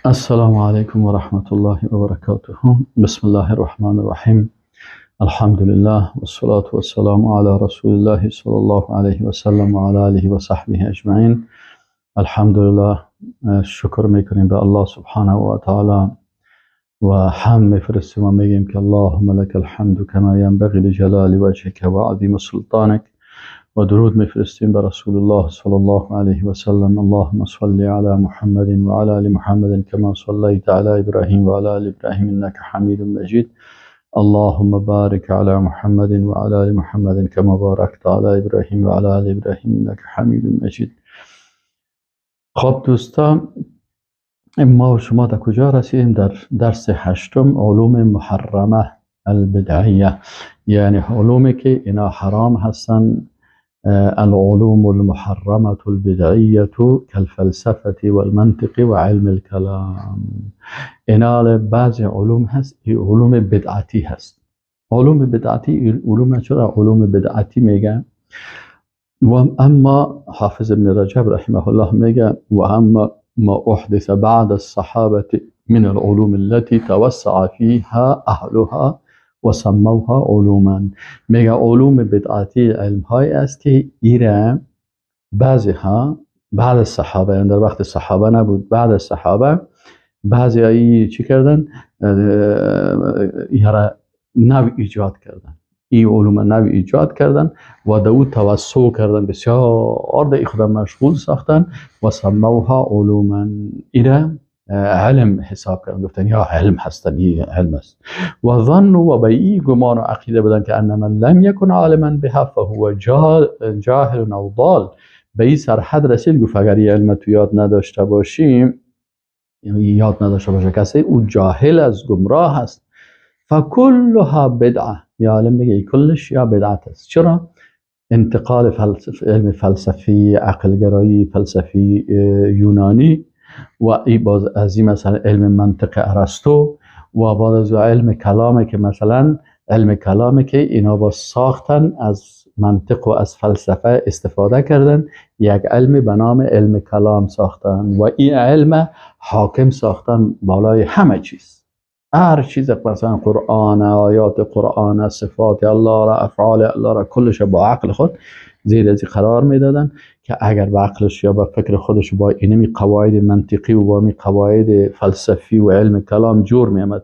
السلام علیکم و رحمت الله و برکاته. بسم الله الرحمن الرحیم. الحمد لله والصلاة والسلام على رسول الله صلی الله علیه و سلم و علی آله و صحبه اجمعین. الحمدلله، شکر میکنیم به الله سبحانه و تعالی و حمد میفرستیم و میگیم که اللهم لك الحمد كما ينبغي لجلال وجهك و عظیم سلطانك، و درود میفرستیم به رسول الله صلی الله علیه و سلم. اللهم صل علی محمد و علی آل محمد كما صلیت علی ابراهیم و علی آل ابراهیم انك حمید مجید. اللهم بارك على محمد و علی آل محمد كما باركت على ابراهیم و علی آل ابراهیم انك حمید مجید. خب دوستان، ما و شما در کجا رسیدیم؟ در درس هشتم، علوم محرمه البدعیه، یعنی علومی که اینا حرام هستن. العلوم المحرمة البدعية كالفلسفة والمنطق وعلم الكلام. اینا بعضی علوم هست، علوم بدعتی هست. علوم بدعتی، علوم چرا علوم بدعتی میگن؟ و اما حافظ ابن رجب رحمه الله میگه و اما ما احدث بعد الصحابة من العلوم التي توسع فيها اهلها و سموها علوما. میگه علوم بدعتی علم های است که ایره بعضی ها بعد از صحابه، یعنی در وقت صحابه نبود، بعد از صحابه بعضی هایی چی کردن؟ ایره نو ایجاد کردن، این علوم نو ایجاد کردن و دو توسع کردن، بسیار در خود مشغول ساختن و سموها علوما. ایره علم حساب کردن، گفتن یا علم هستن، این علم است. و ظنوا و به این گمان و عقیده بودن که ان من لم یکن عالما بها فهو جاهل او ضال. به این سرحد رسید، گفت اگر این علم تو یاد نداشته باشیم، یاد نداشته باشه کسی، او جاهل است، گمراه است. فکلها بدعه، یا عالم میگه کلش یا بدعت است. چرا؟ انتقال علم فلسفی، عقلگرایی فلسفی یونانی و ای باز از این مثلا علم منطق ارسطو و بعد از علم کلامه که مثلا علم کلامه که اینا با ساختن از منطق و از فلسفه استفاده کردن، یک علم به نام علم کلام ساختن و این علم حاکم ساختن بالای همه چیز. هر چیز، مثلا قرآن، آیات قرآن، صفات الله را، افعال الله را، کلش با عقل خود زیر از قرار میدادن که اگر با عقلش یا با فکر خودش با اینمی قواعد منطقی و با می قواعد فلسفی و علم کلام جور میامد،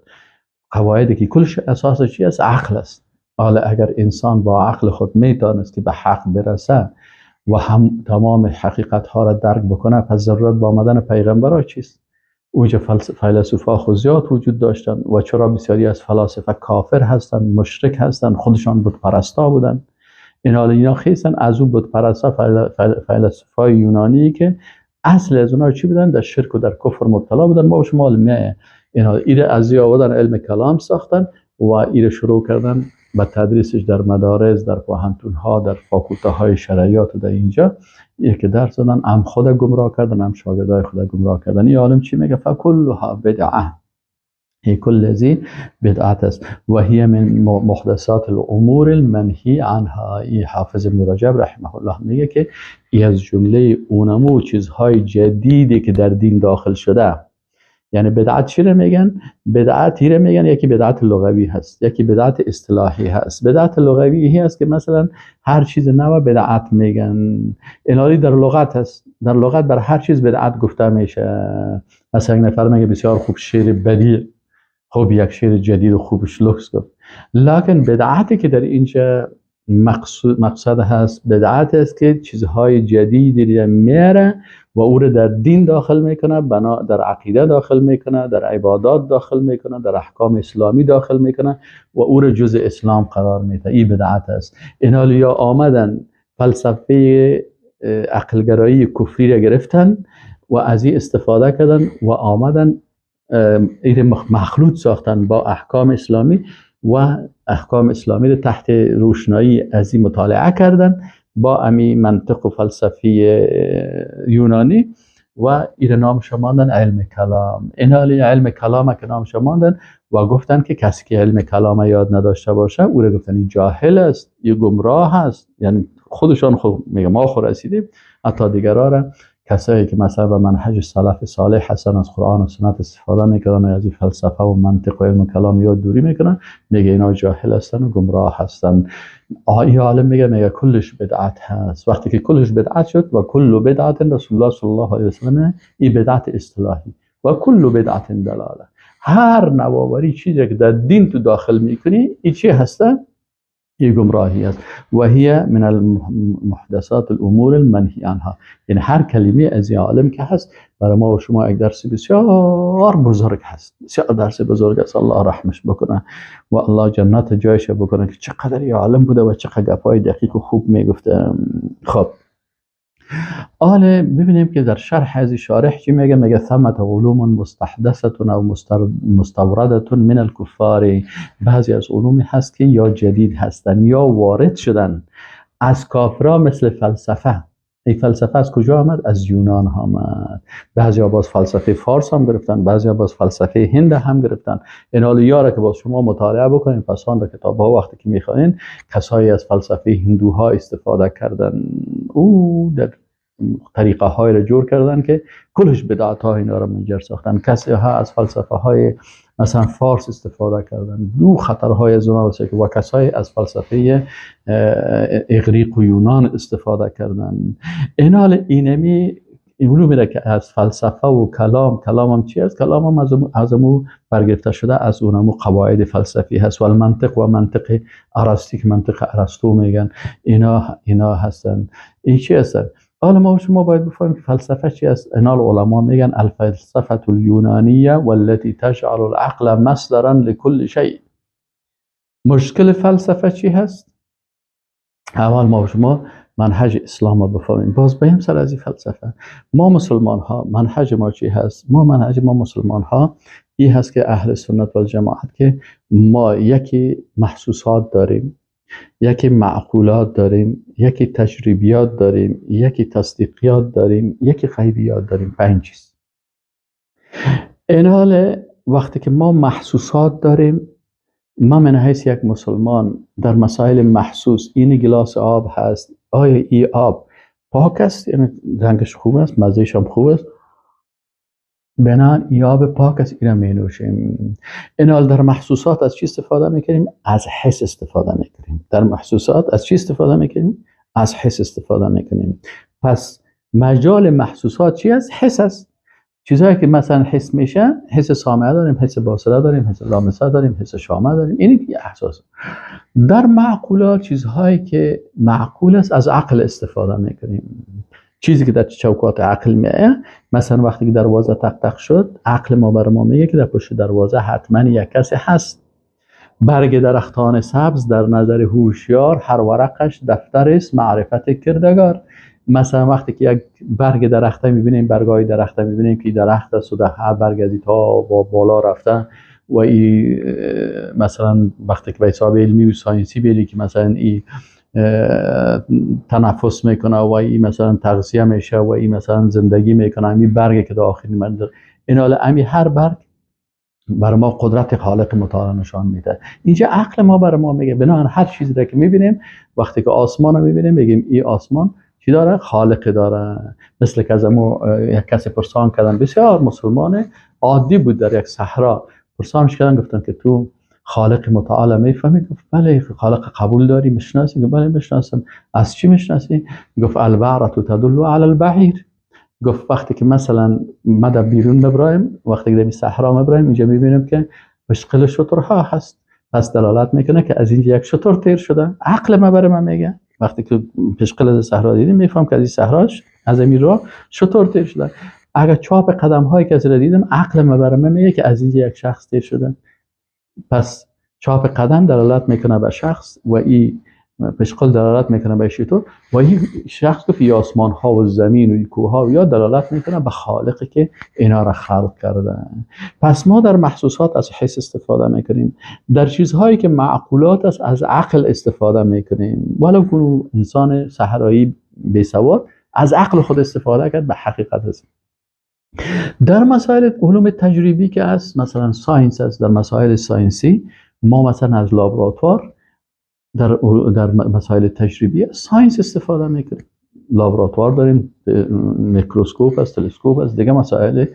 قواعدی که کلش اساسش چی است؟ عقل است. حالا اگر انسان با عقل خود میتونست که به حق برسه و هم تمام حقیقت ها را درک بکنه، پس ضرورت با آمدن پیغمبرها چیست؟ اونجا فیلسوفا خود زیاد وجود داشتن و چرا بسیاری از فلاسفه کافر هستن، مشرک هستن، خودشان بت پرستا بودن. اینا خیستن از اون بت پرستا فیلسوفای یونانی که اصل از اونها چی بودن؟ در شرک و در کفر مبتلا بودن. ما شما میه اینا ایره از آوردن علم کلام ساختن و ایره شروع کردن به تدریسش در مدارس، در پوهنتون ها، در فاکولته های شرعیات و در اینجا یک درس دادن، هم خود گمراه کردن هم شاگردای خود گمراه کردن. این عالم چی میگه؟ فکلها بدعه، هی کل ذی بدعت است و هی من محدثات الامور المنهی عنها. ای حافظ ابن رجب رحمه الله میگه که ای از جمله اونمو چیزهای جدیدی که در دین داخل شده. یعنی بدعت چی رو میگن؟ بدعت رو میگن یکی بدعت لغوی هست، یکی بدعت اصطلاحی هست. بدعت لغوی هی هست که مثلا هر چیز نو بدعت میگن. اینالی در لغت هست، در لغت بر هر چیز بدعت گفته میشه. مثلا یک نفر میگه بسیار خوب شعر بدیع، خوب یک شعر جدید و خوبش لکس گفت. لکن بدعتی که در اینجا مقصد هست، بدعت است که چیزهای جدیدی رو میاره و او رو در دین داخل میکنه، بنا در عقیده داخل میکنه، در عبادات داخل میکنه، در احکام اسلامی داخل میکنه و او رو جزء اسلام قرار میده. این بدعت است. اینا یا آمدن فلسفه عقلگرایی کفری را گرفتن و از این استفاده کردن و آمدن این مخلوط ساختن با احکام اسلامی و احکام اسلامی رو تحت روشنایی از این مطالعه کردن با امی منطق و فلسفی یونانی و این نام شماندن علم کلام. اینا علم کلام که نام شماندن و گفتن که کسی که علم کلام یاد نداشته باشه او رو گفتن این جاهل است، این گمراه است. یعنی خودشان خود میگه ما خود رسیدیم، حتی دیگران را کسایی که مثلا به منهج سلف صالح هستن از قرآن و سنت استفاده میکنن و از این فلسفه و منطق و علم و کلام یاد دوری میکنن، میگه اینا جاهل هستن و گمراه هستن. این عالم میگه کلش بدعت هست. وقتی که کلش بدعت شد و کل بدعت، رسول الله صلی الله علیه و سلم این بدعت اصطلاحی و کل بدعت دلاله، هر نوآوری چیزی که در دین تو داخل میکنی این چی هسته؟ این گمراهی است. و هي من المحدثات الامور المنهی عنها. یعنی هر کلمه از این عالم که هست برای ما و شما یک درس بسیار بزرگ هست، بسیار درس بزرگ است. الله رحمش بکنه و الله جنت جایش بکنه که چقدر این عالم بوده و چقدر گپای دقیق و خوب میگفته. خب آله ببینیم که در شرح از شارح چی میگه؟ میگه ثمة علوم مستحدثة او مستورده من الکفار. بعضی از علومی هست که یا جدید هستن یا وارد شدن از کافرا، مثل فلسفه. این فلسفه از کجا آمد؟ از یونان آمد. بعضی باز فلسفه فارس هم گرفتن، بعضی باز فلسفه هند هم گرفتن. این حال یاره که باز شما مطالعه بکنین پسان در کتاب ها وقتی که میخوانین، کسایی از فلسفه هندوها استفاده کردن، او در طریقه های را جور کردن که کلش بدعت ها اینا را منجر ساختن. کسی ها از فلسفه های مثلا فارس استفاده کردن، دو خطرهای از اونها که و کسایی از فلسفه اغریق و یونان استفاده کردن. اینال اینمی علومی را که از فلسفه و کلام، کلام هم چی است؟ کلام هم از امو برگرفته شده از اونمو قواعد فلسفی هست و المنطق و منطق ارسطی که منطق ارسطو میگن، اینا هستن. این چی هستن؟ حالا ما شما باید بفهمیم که فلسفه چی است. اینا العلماء میگن الفلسفه اليونانیه والتي تجعل العقل مصدرا لكل شيء. مشکل فلسفه چی هست؟ اول ما شما منهج اسلام رو بفهمیم، باز بیم سر از این فلسفه. ما مسلمان ها منهج ما چی هست؟ ما منهج ما مسلمان ها این هست که اهل سنت و جماعت که ما یکی محسوسات داریم، یکی معقولات داریم، یکی تجربیات داریم، یکی تصدیقیات داریم، یکی غیبیات داریم. 5 چیز. این حال وقتی که ما محسوسات داریم، ما من حیث یک مسلمان در مسائل محسوس، این گلاس آب هست، آیا این آب پاک است؟ یعنی رنگش خوب است، مزهش هم خوب است، بنان این آب پاک است، اینو می نوشیم. این حال در محسوسات از چی استفاده میکنیم؟ از حس استفاده میکنیم. در محسوسات از چی استفاده میکنیم؟ از حس استفاده میکنیم. پس مجال محسوسات چی است؟ حس است. چیزهایی که مثلا حس میشه، حس سامعه داریم، حس باصره داریم، حس لامسه داریم، حس شامه داریم، این یه احساس. در معقولات چیزهایی که معقول است از عقل استفاده میکنیم. چیزی که در چوکات عقل میه، مثلا وقتی که دروازه تق تق شد، عقل ما بر ما میگه که در پشت دروازه حتما یک کسی هست. برگ درختان سبز در نظر هوشیار، هر ورقش دفتر است معرفت کردگار. مثلا وقتی که یک برگ درخت میبینیم، برگای درخت میبینیم که درخت است و در هر برگ از تا با بالا رفته و ای مثلا وقتی که به حساب علمی و science ی بری که مثلا ای تنفس میکنه و ای مثلا تغذیه میشه و ای مثلا زندگی میکنه، این برگ که در آخرین منظر این حال امی هر برگ بر ما قدرت خالق متعال نشان میده. اینجا عقل ما بر ما میگه، بنابراین هر چیزی را که میبینیم، وقتی که آسمان رو میبینیم میگیم ای آسمان چی داره؟ خالق داره. مثل که از یک کسی پرسان کردن، بسیار مسلمان عادی بود، در یک صحرا پرسانش کردن، گفتن که تو خالق متعال میفهمی؟ گفت بله. خالق قبول داری؟ میشناسی؟ گفت بله میشناسم. از چی میشناسی؟ گفت البعرة تدل علی البعیر. گفت وقتی که مثلا ما در بیرون ببرایم، وقتی که در صحرا مبرایم، اینجا میبینیم که مشکل شترها هست، پس دلالت میکنه که از اینجا یک شتر تیر شده. عقل ما برای من میگه وقتی که پشقل از صحرا دیدیم میفهم که از این صحراش از این راه شتر تیر شده. اگر چاپ قدم هایی که از دیدم، عقل ما برای من میگه که از اینجا یک شخص تیر شده. پس چاپ قدم دلالت میکنه به شخص و این پشقل دلالت میکنه به شتر و این شخص که آسمان ها و زمین و کوه ها یا دلالت میکنه به خالقی که اینا را خلق کرده. پس ما در محسوسات از حس استفاده میکنیم، در چیزهایی که معقولات است از عقل استفاده میکنیم. ولو که انسان صحرایی بی سواد از عقل خود استفاده کرد به حقیقت رسید. در مسائل علوم تجربی که است، مثلا science است، در مسائل science ی ما مثلا از لابراتوار در مسائل تجربی science استفاده میکنیم. لابراتوار داریم، میکروسکوپ است، تلسکوپ است، دیگه مسائل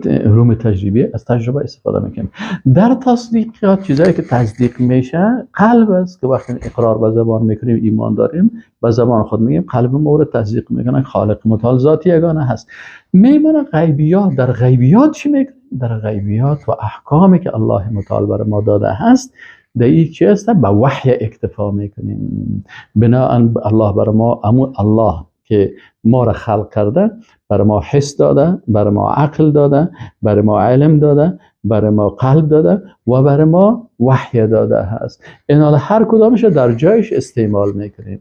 علوم تجربی از تجربه استفاده میکنیم. در تصدیقیات چیزایی که تصدیق میشه قلب است که وقتی اقرار به زبان میکنیم ایمان داریم، به زبان خود میگیم، قلب ما رو تصدیق میکنه خالق متعال ذات یگانه هست. میمونه غیبیات. در غیبیات چی میکنیم؟ در غیبیات و احکامی که الله متعال بر ما داده هست در این چی هست؟ به وحی اکتفا میکنیم. بناءً الله بر ما، امو الله که ما را خلق کرده، بر ما حس داده، بر ما عقل داده، بر ما علم داده، بر ما قلب داده و بر ما وحی داده هست. اینا هر کدامش در جایش استعمال میکنیم.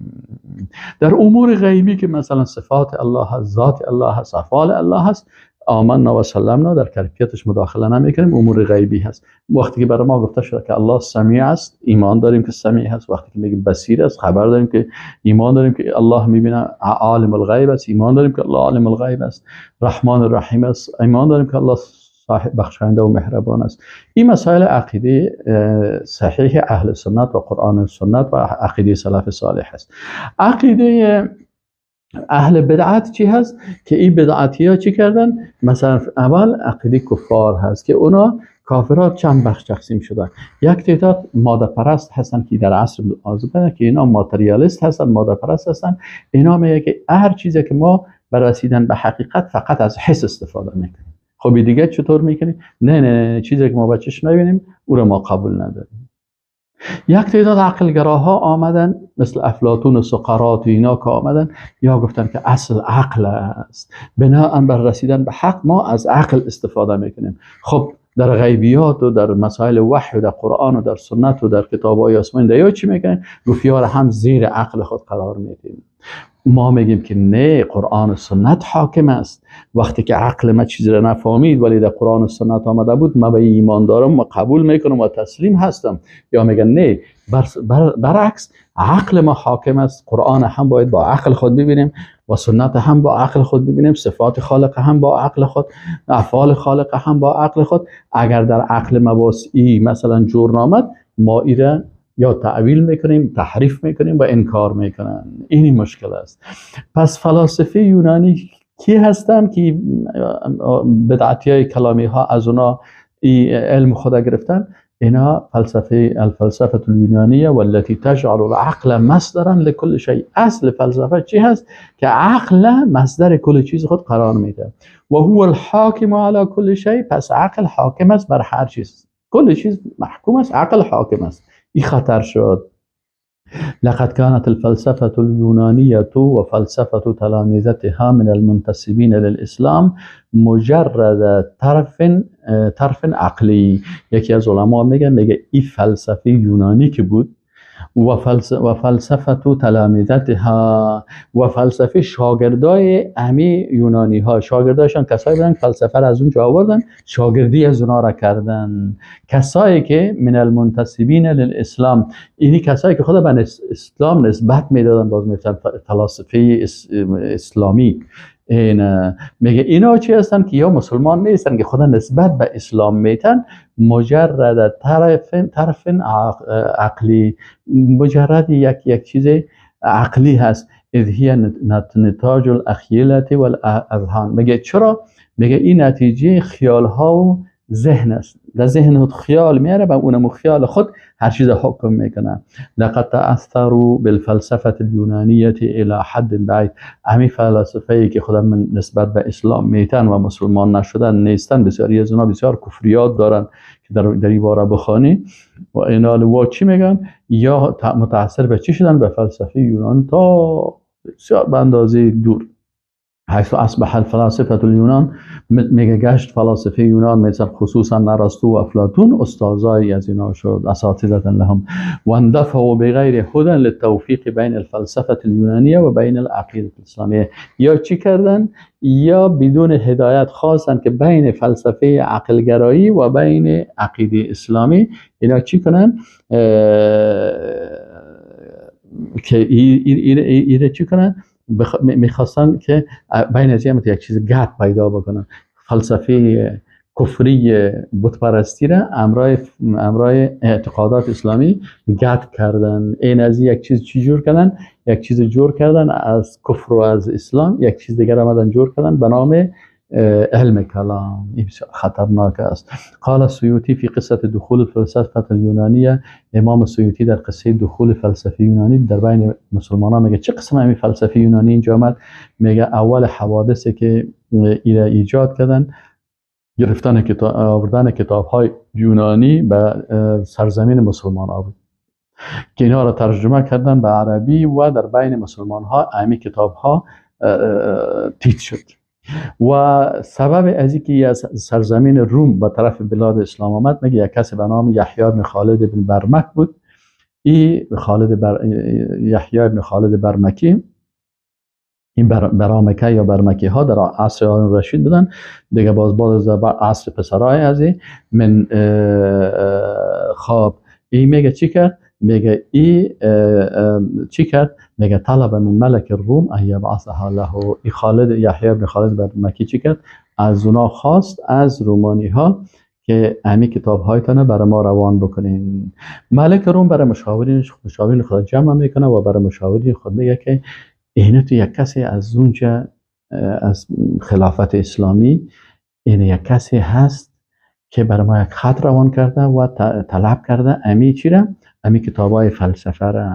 در امور غیبی که مثلا صفات الله هست، ذات الله هست، افعال الله هست، آمنا و سلمنا، در کیفیتش مداخله نمیکنیم، امور غیبی هست. وقتی که برای ما گفته شده که الله سمیع است، ایمان داریم که سمیع هست. وقتی که میگیم بصیر است، خبر داریم که ایمان داریم که الله میبینه، عالم الغیب است، ایمان داریم که الله عالم الغیب است. رحمان الرحیم است، ایمان داریم که الله صاحب بخشنده و مهربان است. این مسائل عقیده صحیح اهل سنت و قرآن و سنت و عقیده سلف صالح است. عقیده اهل بدعت چی هست؟ که این بدعتی ها چی کردن؟ مثلا اول عقیده کفار هست که اونا کافرات چند بخش تقسیم شدن. یک تعداد ماده پرست هستن که در عصر آزبه که اینا ماتریالیست هستن، ماده پرست هستن. اینا میگه که هر چیزی که ما برای رسیدن به حقیقت فقط از حس استفاده میکنیم. خب دیگه چطور میکنیم؟ نه نه نه، چیزی که ما با چشم نبینیم او رو ما قبول نداریم. یک تعداد عقلگراها آمدن مثل افلاطون و سقراط و اینا که آمدن یا گفتن که اصل عقل است، بناءً بر رسیدن به حق ما از عقل استفاده میکنیم. خب در غیبیات و در مسائل وحی و در قرآن و در سنت و در کتاب‌های آسمانی در یا چی میکنیم؟ گفت یار هم زیر عقل خود قرار میدیم. ما میگیم که نه، قرآن و سنت حاکم است. وقتی که عقل ما چیزی را نفهمید ولی در قرآن و سنت آمده بود، ما به ایمان دارم و قبول میکنم و تسلیم هستم. یا میگن نه، برعکس عقل ما حاکم است، قرآن هم باید با عقل خود ببینیم و سنت هم با عقل خود ببینیم، صفات خالق هم با عقل خود، افعال خالق هم با عقل خود. اگر در عقل ما باز ای مثلا جور نامد، ما ایره یا تعویل میکنیم، تحریف میکنیم و انکار میکنن. این مشکل است. پس فلاسفه یونانی کی هستن که بدعتی های کلامی ها از اونا علم خدا گرفتن؟ اینا فلسفه الفلسفه اليونانيه والتي تجعل العقل مصدرا لكل شيء. اصل فلسفه چی هست؟ که عقل مصدر کل چیز خود قرار میده و هو الحاکم على كل شيء. پس عقل حاکم است بر هر چیز، کل چیز محکوم است، عقل حاکم است. این خطر شد. لقد كانت الفلسفة اليونانية وفلسفة تلامذتها من المنتسبين للإسلام مجرد طرف عقلی. یکی از علما میگه این فلسفه یونانی که بود و فلسفه تلامذتها و فلسفه شاگردای امی یونانی ها، شاگردایشان کسایی بودن فلسفه را از اونجا آوردن، شاگردی از اونا را کردن، کسایی که من المنتسبین للاسلام، اینی کسایی که خود به اسلام نسبت میدادن، باز میگفتن فلاسفه اسلامی. این میگه اینا چی هستن که یا مسلمان نیستن که خدا نسبت به اسلام میتن، مجرد طرف عقلی، مجرد یک چیز عقلی هست. اذ هی نتاج الاخیلة والاذهان. میگه چرا؟ میگه این نتیجه خیال ها و ذهن است. در ذهن خود خیال میاره، به اونم خیال خود هر چیز حکم میکنه. لقد تأثروا بالفلسفه اليونانيه الى حد بعید. همین فلاسفه که خدا من نسبت به اسلام میتن و مسلمان نشدن نیستن، بسیاری از اونا بسیار کفریات دارن که در این باره بخوانی و اینا وا چی میگن؟ یا متأثر به چی شدن؟ به فلسفه یونان تا بسیار به اندازه دور. حيث أصبح الفلاسفة اليونان، میگه گشت فلاسفه یونان مثل خصوصا ارسطو و افلاطون استاذای از اینا شد، اساتذه لهم، واندفعوا بغیر هدى للتوفیق بین الفلسفه اليونانيه و بین العقیده الاسلامیه. یا چی کردن؟ یا بدون هدایت خواستن که بین فلسفه عقلگرایی و بین عقیده اسلامی اینا چی کنن؟ که اینا چی کنن؟ میخواستن که بین از یک چیز gap پیدا بکنن. فلسفه کفری بتپرستی را امرای اعتقادات اسلامی گد کردن. این از یک چیز چی جور کردن؟ یک چیز جور کردن از کفر و از اسلام، یک چیز دیگر آمدن جور کردن به نام علم کلام. این بسیار خطرناک است. قال السیوطی فی قصة دخول الفلسفة اليونانية، امام سیوطی در قصه دخول فلسفه یونانی در بین مسلمانان میگه چه قسم همین فلسفه یونانی اینجا آمد؟ میگه اول حوادثی که ایره ایجاد کردن گرفتن کتاب، آوردن کتاب های یونانی به سرزمین مسلمان ها بود که اینها را ترجمه کردن به عربی و در بین مسلمان ها امی کتاب ها تیت شد. و سبب از اینکه از سرزمین روم به طرف بلاد اسلام آمد، میگه یک کسی به نام یحیی بن خالد بن برمک بود. ای یحیی بن خالد برمکی، این برامکه یا برمکی ها در عصر هارون رشید بودن دیگه، باز بعد از عصر پسرای از من. خب ای میگه چی کرد؟ میگه ای چی کرد؟ میگه طلب من ملک الروم ان یبعثها له. ای خالد، یحیی بن خالد برمکی چی کرد؟ از اونا خواست، از رومانی ها، که امی کتاب هایتان برای ما روان بکنین. ملک روم برای مشاورین خود جمع میکنه و برای مشاورین خود میگه که اینه تو یک کسی از اونجا از خلافت اسلامی، این یک کسی هست که برای ما یک خط روان کرده و طلب کرده امی چی را؟ امی کتاب های فلسفه را.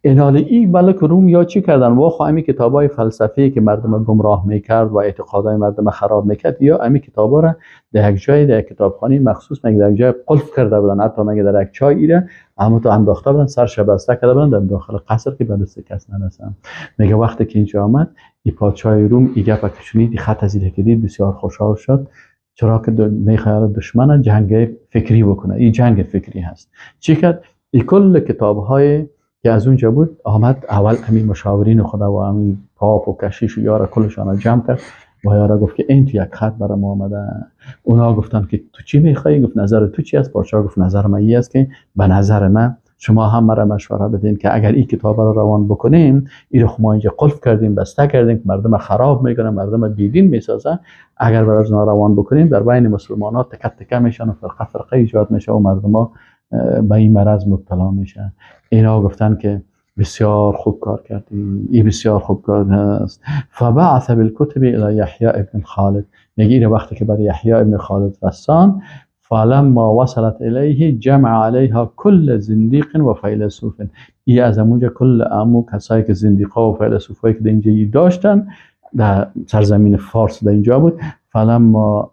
این حال این ملک روم یا چی کردن؟ واخو امی کتاب های فلسفی که مردم گمراه میکرد و اعتقادهای مردم خراب میکرد، یا امی کتاب ها را در یک جای، در یک کتابخانه مخصوص، مگه در یک جای قلف کرده بودن، حتی مگه در یک چای ایره اما تو انداخته بودن، سرش بسته کرده بودن در داخل قصر که به دست کس نرسن. میگه وقتی که اینجا آمد، ای پادشاه روم ای گپ که شنید، خط از که دید، بسیار خوشحال شد، چرا که میخواد دشمن جنگ فکری بکنه. این جنگ فکری هست. چی کرد؟ ای کل کتاب های که از اونجا بود آمد، اول همین مشاورین خدا و همین پاپ و کشیش و یارا کلشان جمع کرد و یارا گفت که این تو یک خط برای ما آمده. اونا گفتن که تو چی میخوای؟ گفت نظر تو چی است؟ پادشاه گفت نظر من این است که به نظر من شما هم مرا مشوره بدین که اگر این کتاب رو روان بکنیم، این رو ما اینجا قلف کردیم، بسته کردیم که مردم خراب میکنه، مردم بیدین میسازه، اگر برای روان بکنیم در بین مسلمان ها تکه تکه میشن و فرقه فرقه ایجاد میشه و مردم ها به این مرض مبتلا میشن. اینا گفتن که بسیار خوب کار کردی، این بسیار خوب کار هست. فبعث بالکتب الى یحیی ابن خالد. میگه این وقتی که برای یحیی ابن خالد رسان، فلما وصلت الیه جمع علیها کل زندیق و فیلسوف. ای از اونجا کل امو کسایی که زندیقا و فیلسوفایی که در اینجا داشتن، در سرزمین فارس در اینجا بود. فلما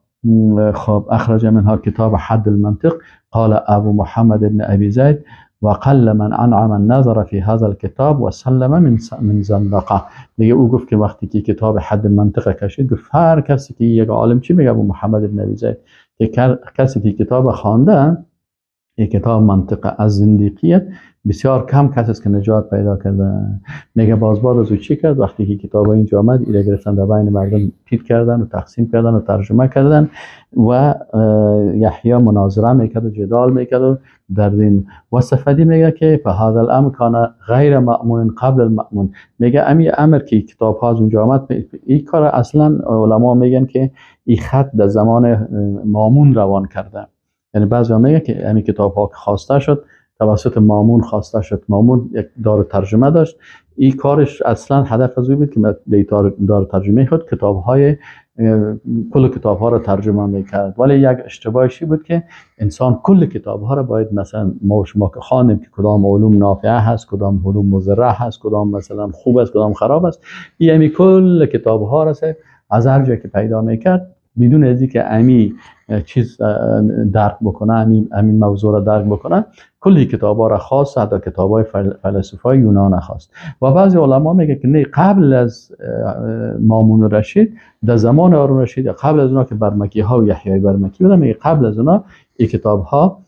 خب اخرج منها کتاب حد المنطق، قال ابو محمد ابن ابی زید وقل من انعم النظر في هذا الكتاب وسلم من زندقه. دیگه او گفت که وقتی که کتاب حد منطقه کشید، گفت هر کسی که یک عالم، چی میگه ابو محمد ابن ابی زید، که کسی که کتاب خوانده، یک کتاب منطقه، از زندیقیت بسیار کم کسی است که نجات پیدا کرده. میگه باز بعد از او چی کرد؟ وقتی که کتاب اینجا آمد، ایره گرفتن در بین مردم تیت کردن و تقسیم کردن و ترجمه کردن و یحیی مناظره میکرد و جدال میکرد و در دین. و صفدی میگه که فهذا الامر کان غیر مأمون قبل المأمون. میگه امی امر که کتاب ها از اونجا آمد، این کار اصلا علما میگن که این خط در زمان مامون روان کرده. یعنی بعضی میگه که امی کتاب ها که خواسته شد، توسط مامون خواسته شد. مامون یک دار ترجمه داشت. این کارش اصلا هدف از او بود که دار ترجمه خود کتاب های کل کتاب ها را ترجمه میکرد، ولی یک اشتباهی بود که انسان کل کتاب ها را باید، مثلا ما و شما که خواندیم که کدام علوم نافعه هست، کدام علوم مضره هست، کدام مثلا خوب است، کدام خراب است، یعنی کل کتاب ها را از هر جایی که پیدا میکرد، بدون از اینکه امی چیز درک بکنه، امی موضوع را درک بکنه، کلی کتاب ها را خواست، حتی کتاب های فیلسوفای یونان خواست. و بعضی علما میگه که نه، قبل از مامون رشید، در زمان هارون رشید، قبل از اونا که برمکی ها و یحیی برمکی بودن، میگه قبل از اونا این کتاب ها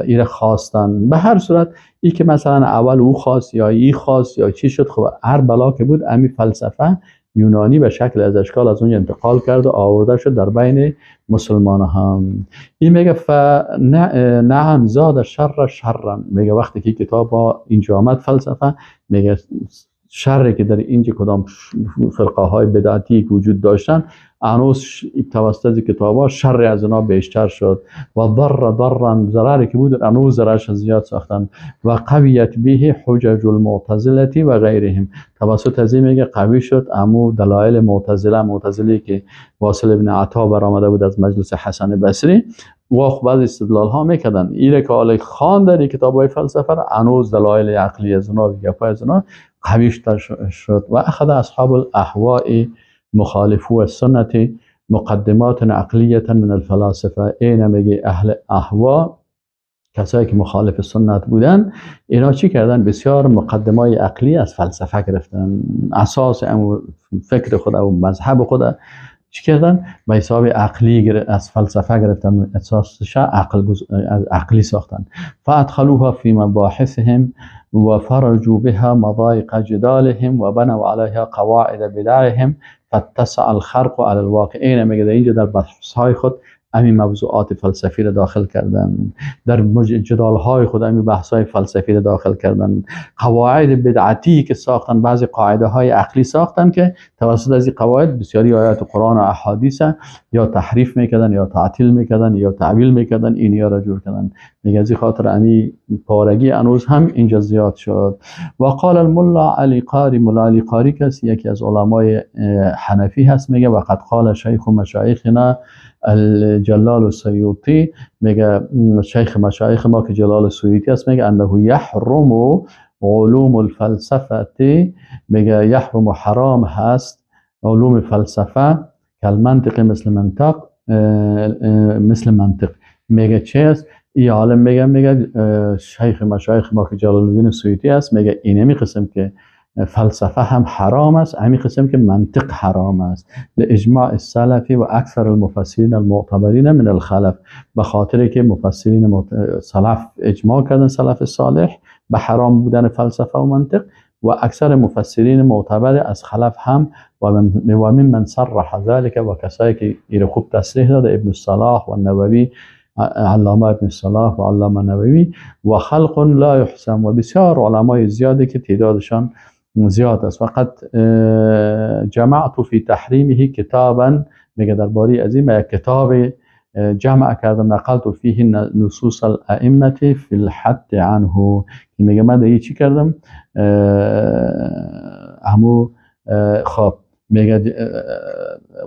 ایره خواستن. به هر صورت ای که مثلا اول او خواست یا ای خواست یا چی شد، خب هر بلا که بود، امی فلسفه یونانی به شکل از اشکال از اون انتقال کرد و آورده شد در بین مسلمان ها. این میگه فنعم زاد شر شرا. میگه وقتی که کتاب با اینجا آمد فلسفه، میگه شر که در اینجا کدام فرقه های بدعتی که وجود داشتن هنوز توسط کتاب ها شر از اونا بیشتر شد و ضر ضرا ضرری که بود هنوز ضررش زیاد ساختن و قویت به حجج المعتزله و غیرهم. توسط از این میگه قوی شد امو دلایل معتزله، معتزله که واصل ابن عطا برآمده بود از مجلس حسن بصری و خب بعض استدلال ها میکردن ایره که حالا خان در کتاب های فلسفه هنوز دلایل عقلی از اونا و گپای از اونا قوی‌تر شد. و اخذ اصحاب الاهواء مخالفو السنة مقدمات عقلیة من الفلاسفه. این میگه اهل اهوا کسایی که مخالف سنت بودن اینا چی کردن؟ بسیار مقدمای عقلی از فلسفه گرفتن، اساس فکر خود و مذهب خود چی کردن؟ به حساب عقلی از فلسفه گرفتن، اساسش عقل از عقلی ساختن. فادخلوها فی مباحثهم وفرجوا بها مضایق جدالهم وبنوا عليها قواعد بدعهم فاتسع الخرق على الواقع. این میگه در اینجا در بحث های خود همین موضوعات فلسفی را داخل کردن، در جدال های خود همین بحث های فلسفی را داخل کردن، قواعد بدعتی که ساختن، بعضی قاعده های عقلی ساختن که توسط از این قواعد بسیاری آیات قرآن و احادیث یا تحریف میکردن یا تعطیل میکردن یا تعویل میکردن، اینیا را جور کردن. میگه از این خاطر امی پارگی هنوز هم اینجا زیاد شد. و قال الملا علی قاری، ملا علی قاری کسی یکی از علمای حنفی هست، میگه وقد قال شیخ مشایخنا الجلال السیوطی، میگه شیخ مشایخ ما که جلال السیوطی است، میگه انه یحرم علوم الفلسفه، میگه یحرم حرام هست علوم فلسفه کالمنطق مثل منطق، مثل منطق. میگه چه است؟ ای عالم میگه شیخ مشایخ ما که جلال الدین السیوطی است، میگه اینمی قسم که فلسفه هم حرام است، همین قسم که منطق حرام است، لاجماع السلف و اکثر المفسرین المعتبرین من الخلف، به خاطر که مفسرین سلف اجماع کردن، سلف صالح، به حرام بودن فلسفه و منطق، و اکثر مفسرین معتبر از خلف هم و من من صرح ذلك، و کسایی که ایره خوب تصریح داده، ابن الصلاح و النووی، علامه ابن الصلاح و علامه نووی و خلق لا یحسم، و بسیار علمای زیادی که تعدادشان زیاد است. وقد جمعت فی تحریمه کتابا، میگه درباره از این یک کتاب جمع کردم، نقلت فیه نصوص الائمه فی الحد عنه، که میگه من در چی کردم؟ همو خب میگه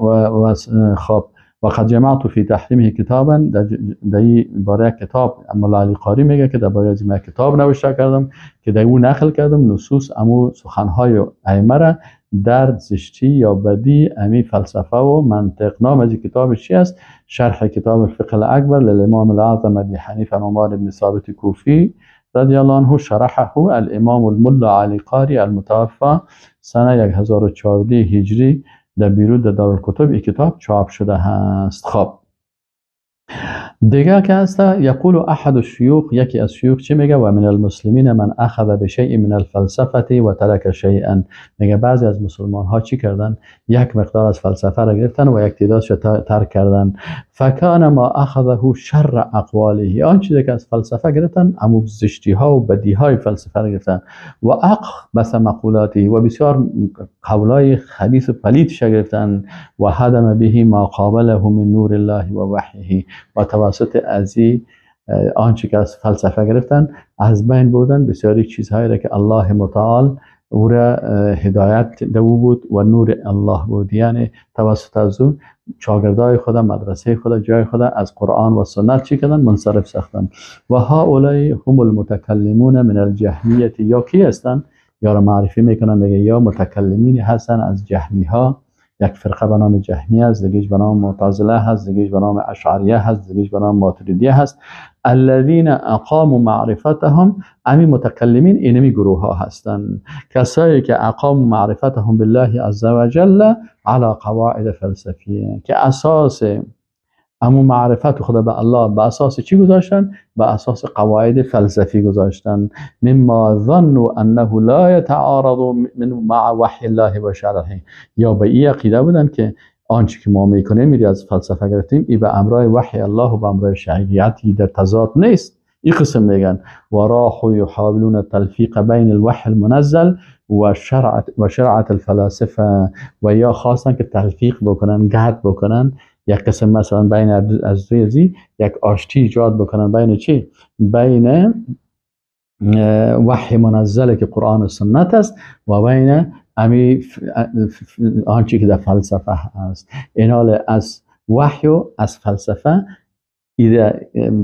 و خب وقد جمعت فی تحریمه کتابا، در باره کتاب ملا علی قاری میگه که درباره از این کتاب نوشته کردم که در او نقل کردم نصوص امو سخنهای ائمه را در زشتی یا بدی امی فلسفه و منطق. نام از این کتاب چی است؟ شرح کتاب الفقه الاکبر للامام الاعظم ابی حنیفه نعمان بن ثابت کوفی رضی الله عنه، شرحه الامام الملا علی قاری المتوفى سنه 1014 هجری در بیروت در دارالکتب این کتاب چاپ شده هست. خب دیگه که هست، یقول احد الشیوخ، یکی از شیوخ چی میگه؟ و من المسلمین من اخذ بشیء من الفلسفه و ترک شیئا. میگه بعضی از مسلمان ها چی کردن؟ یک مقدار از فلسفه را گرفتن و یک تعدادش ترک کردن. فکان ما اخذه شر اقواله، آن چیزی که از فلسفه گرفتن امو زشتی ها و بدی های فلسفه را گرفتن، و اقبث مقولاته، و بسیار قولای خبیث و پلیدش گرفتن، و هدم به ما قابله من نور الله و وحیه، و توسط ازی آنچه که از فلسفه گرفتن از بین بردن بسیاری چیزهایی را که الله متعال او را هدایت دو بود و نور الله بود. یعنی توسط از او شاگردای خدا، مدرسه خدا، جای خدا از قرآن و سنت چی کردن؟ منصرف ساختن. و هؤلاء هم المتکلمون من الجهمیه، یا کی هستن؟ یا را معرفی میکنن، میگه یا متکلمین هستن از جهمی ها، یک فرقه به نام جهمیه است، دیگهش به نام معتزله هست، دیگهش به نام اشعریه هست، دیگهش به نام ماتریدیه هست. الذین اقاموا معرفتهم، امی متکلمین اینمی گروه ها هستند، کسایی که اقاموا معرفتهم بالله عز وجل علی قواعد فلسفیه، که اساس امو معرفت خدا به الله به اساس چی گذاشتن؟ به اساس قواعد فلسفی گذاشتن. مما ظنوا انه لا يتعارض من مع وحی الله و شرعه، یا به این عقیده بودن که آنچه که ما میکنیم میری از فلسفه گرفتیم، ای به امرای وحی الله و به امرای شریعتی در تضاد نیست. این قسم میگن و راحوا یحاولون التلفیق بین الوحی المنزل و شرعت الفلاسفه، و یا خواستن که تلفیق بکنن، گرد بکنن، یک قسم مثلا بین از دوی یک آشتی ایجاد بکنن بین چی؟ بین وحی منزله که قرآن و سنت است و بین آنچه که در فلسفه است. اینال از وحی و از فلسفه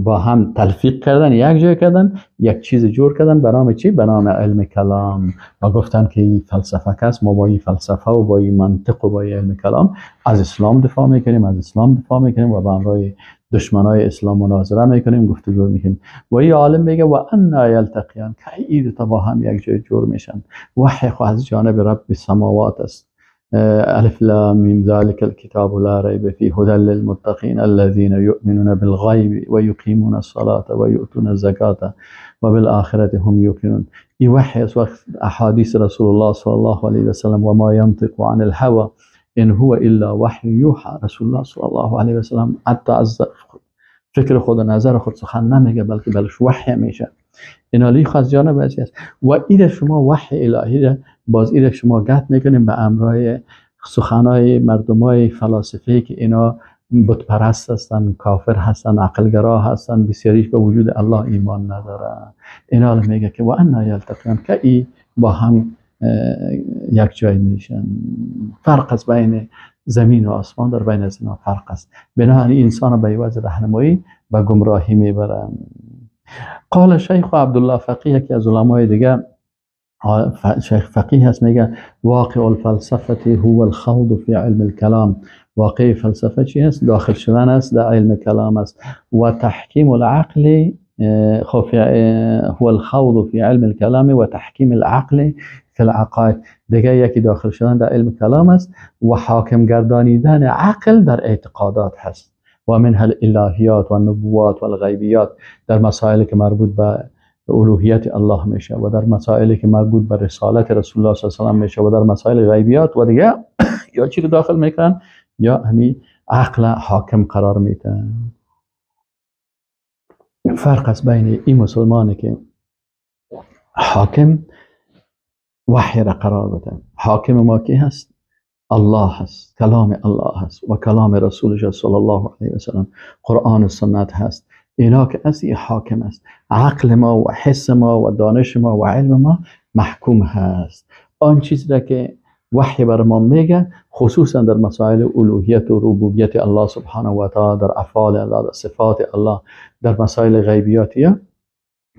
با هم تلفیق کردن، یک جای کردن، یک چیز جور کردن به نام چی؟ به نام علم کلام، و گفتن که این فلسفه کس، ما با این فلسفه و با این منطق و با این علم کلام از اسلام دفاع میکنیم، از اسلام دفاع میکنیم و به همراه دشمنای اسلام مناظره میکنیم، گفتگو میکنیم. و این عالم میگه و انا یلتقیان، که این دو تا با هم یک جای جور میشن. وحی خو از جانب رب سماوات است. الف لام میم ذلك الكتاب لا ريب فيه هدى للمتقين الذين يؤمنون بالغيب ويقيمون الصلاة ويؤتون الزكاة وبالآخرة هم يوقنون. این وحی است، وقت احادیث رسول الله صلی الله علیه و سلم، و ما ينطق عن الهوى ان هو الا وحی یوحى. رسول الله صلی الله علیه و سلم حتی از فکر خود و نظر خود سخن نمیگه، بلکه بلش وحی میشه. اینا لیخ از جانب است. و ایده شما وحی الهی را باز ایده شما گت میکنیم به امرای سخنای مردمای فلاسفه که اینا بت پرست هستن، کافر هستن، عقلگرا هستن، بسیاریش به وجود الله ایمان ندارن. اینا میگه که و انا یلتقیان، که ای با هم یک جای میشن. فرق است بین زمین و آسمان، در بین از اینا فرق است. بنابراین انسان به عوض راهنمایی و گمراهی میبرن. قال شیخ عبدالله فقیه، که از علمای دیگه شیخ فقیه هست، میگه واقع الفلسفه هو الخوض فی علم الکلام. واقع فلسفه چی هست؟ داخل شدن است در علم کلام است. و تحکیم العقل هو الخوض فی علم الکلام و تحکیم العقل فی العقاید. دیگه یکی داخل شدن در علم کلام است و حاکم گردانیدن عقل در اعتقادات هست. و منها الالهیات و النبوات و الغیبیات، در مسائلی که مربوط به الوهیت الله میشه و در مسائلی که مربوط به رسالت رسول الله صلی الله علیه و سلم میشه و در مسائل غیبیات و دیگه یا چی رو داخل میکنن یا همین عقل حاکم قرار میدن. فرق است بین این مسلمانی که حاکم وحی را قرار بده. حاکم ما کی هست؟ الله هست، کلام الله هست و کلام رسولش صلی الله علیه و سلم، قرآن و سنت هست. اینا که از حاکم است. عقل ما و حس ما و دانش ما و علم ما محکوم هست. آن چیزی را که وحی بر ما میگه، خصوصا در مسائل الوهیت و ربوبیت الله سبحانه و تعالی، در افعال الله، در صفات الله، در مسائل غیبیاتی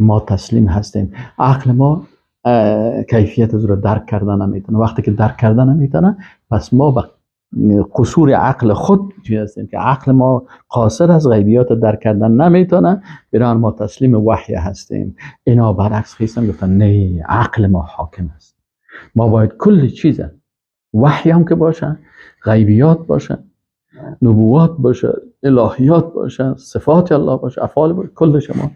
ما تسلیم هستیم. عقل ما کیفیت از رو درک کردن نمیتونه. وقتی که درک کردن نمیتونه، پس ما به قصور عقل خود چی هستیم که عقل ما قاصر از غیبیات درک کردن نمیتونه، بنابراین ما تسلیم وحی هستیم. اینا برعکس خیستن گفتن نه، عقل ما حاکم است. ما باید کل چیز، وحی هم که باشه، غیبیات باشه، نبوات باشه، الهیات باشه، صفات الله باشه، افعال باشه، کل شما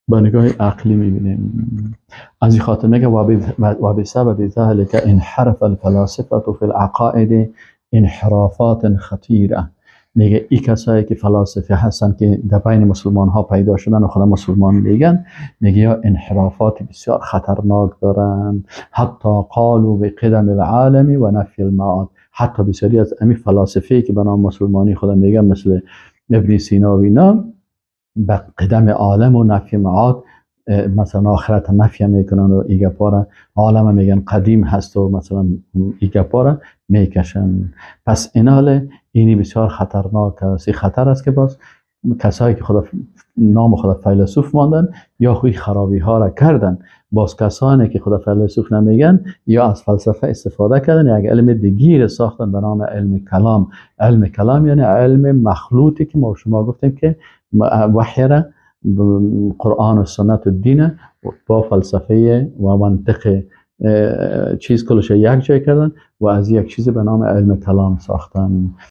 با نگاه عقلی میبینیم. از این خاطر میگه و بسبب ذلك انحرف الفلاسفه فی العقائد انحرافات خطیره. میگه ای کسایی که فلاسفه هستن که در بین مسلمان ها پیدا شدن و خدا مسلمان میگن، میگه یا انحرافات بسیار خطرناک دارن. حتی قالوا بقدم العالم و نفی المعاد. حتی بسیاری از امی فلاسفه که به نام مسلمانی خدا میگن، مثل ابن سینا و اینا، به قدم عالم و نفی معاد، مثلا آخرت نفی میکنن و ایگپارا عالم میگن قدیم هست و مثلا ایگپارا میکشن. پس اینال اینی بسیار خطرناک است. این خطر است که باز کسایی که خدا نام خدا فیلسوف ماندن یا خوی خرابی ها را کردن، باز کسانی که خدا فیلسوف نمیگن یا از فلسفه استفاده کردن، یک علم دیگه ساختن به نام علم کلام. علم کلام یعنی علم مخلوطی که ما شما گفتیم که وحی را قرآن و سنت و دین با فلسفه و منطق چیز کلش یک جای کردن و از یک چیز به نام علم کلام ساختن.